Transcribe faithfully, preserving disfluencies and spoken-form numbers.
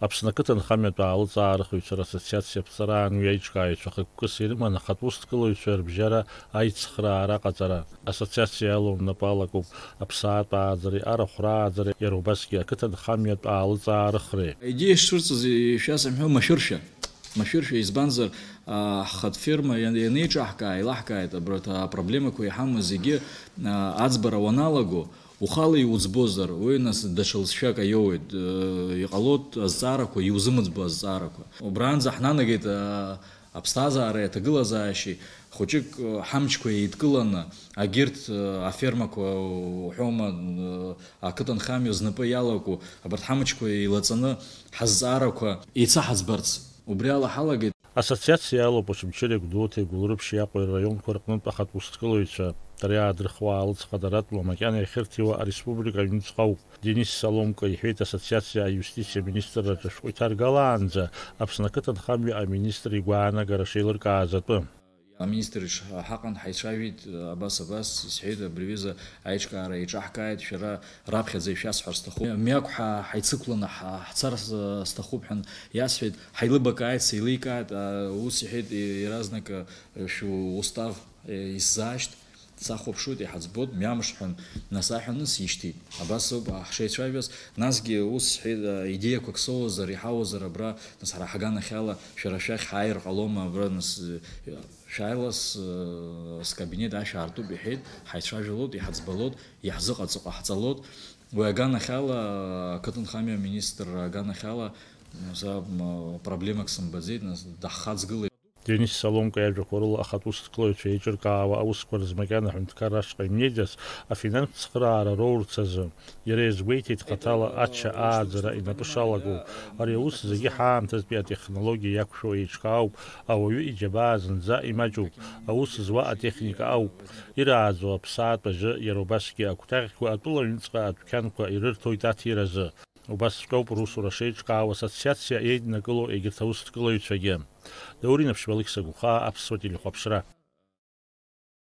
Аԥсны ақыҭанхамҩатә аалыҵаарыхыҩцәа рассоциациа аԥҵараан уи аиҿкааҩцәа хықәкыс ирыман ахатә усҭкылаҩцәа рыбжьара аицхраара аҟаҵара. Ассоциациа иалоу напы алакуп аԥсаатә ааӡареи арахә рааӡареи, иара убасгьы ақыҭанхамҩатә аалыҵаарыхреи. Аидеиа шцәырҵыз ишәасымҳәо машәыршәа. Машәыршәа, избанзар, а, ҳхатә ферма иан-, ианеиҿаҳкаа, еилаҳкааит, абарҭ апроблемақәа иҳамоу зегьы, а, аӡбара уаналаго, ухала иуӡбозар, уи нас даҽа лҵшәак аиоуеит, э, иҟалоит азҵаарақәа, иузымыӡбо азҵаарақәа. Убранӡа ҳнанагеит, а, аԥсҭазаареи аҭагылазаашьеи хәыҷык, э, ҳамчқәа еидкыланы, агьырҭ, э, афермақәа уҳәома, э, ақыҭанхамҩа знапы иалаку, абарҭ ҳамчқәа еилаҵаны ҳазҵаарақәа еицаҳаӡбарц. Убри ала ҳалагеит. Ассоциациа иалоуп Очамчыреи Гәдоуҭеи Гәылрыԥши Аҟәеи рраионқәа рҟнытә ахатә усҭкылаҩцәа. Дара иаадырхуа аалыҵ хадаратәла макьана иахьырҭиуа ареспублика аҩныҵҟа ауп. Денис Соломка иҳәеит, ассоциациа аиустициа аминистрраҿы ашәҟәы иҭаргалаанӡа Аԥсны ақыҭанхамҩа аминистр игәаанагара шеилыркааз атәы. Аминистр иҿы ҳаҟан, ҳаицәажәеит, абас, абас, исҳәеит, абри аҩыза аиҿкаара еиҿаҳкааит, шәара раԥхьаӡа ишәасҳәар сҭахуп. Мҩақә ҳа-, ҳаицықәланы ҳа-, ҳцар с-, сҭахуп ҳәа иасҳәеит, ҳаилыбакааит, сеиликааит, а, ус иҳәеит, и-, иаразнак, э, шәу-, устав, э, исзаашьҭ, сахәаԥшуеит, иҳаӡбоит, мҩамш ҳәа насаҳәаны сишьҭит. Абас ауп, а, ҳшеицәажәаз, насгьы ус сҳәеит, а, идеиақәак соуазар, иҳауазар абра, нас ҳара ҳаганахьала шәара шәахь ҳааир ҟалома абра, нас, э, шәааила с-, э, скабинет ашә аартуп, иҳәеит, ҳаицәажәалоит, иҳаӡбалоит, иаҳзыҟаҵо ҟаҳҵалоит. Уи аганахьала, ақыҭанхамҩа аминистр аганахьала, са, м, проблемак сымбаӡеит, нас даҳхаҵгылеит. Денис Соломка иажәақәа рыла, ахатә усҭкылаҩцәа еиҿыркаауа аусқәа рзы макьана аҳәынҭқарра ашҟа имнеиӡац, афинанстә цхыраара роурц азы. Иара иазгәеиҭеит, хаҭала ача ааӡара инапы шалагоу. Ари аус зегьы ҳаамҭазтәи атехнологиа иақәшәо еиҿкаауп, ауаҩы иџьабаа зынӡа имаҷуп, аус зуа атехника ауп. Ирааӡо аԥсаатә ажьы, иара убасгьы акәтаӷьқәа атәыла аҩныҵҟа адәқьанқәа ирырҭоит аҭиразы. Убасҵәҟьоуп русура шеиҿкаау ассоциациа еиднакыло егьырҭ аусҭкылаҩцәагьы. Даур Инаԥшьба, Алықьса Гәхаа, Аԥсуа телехәаԥшра.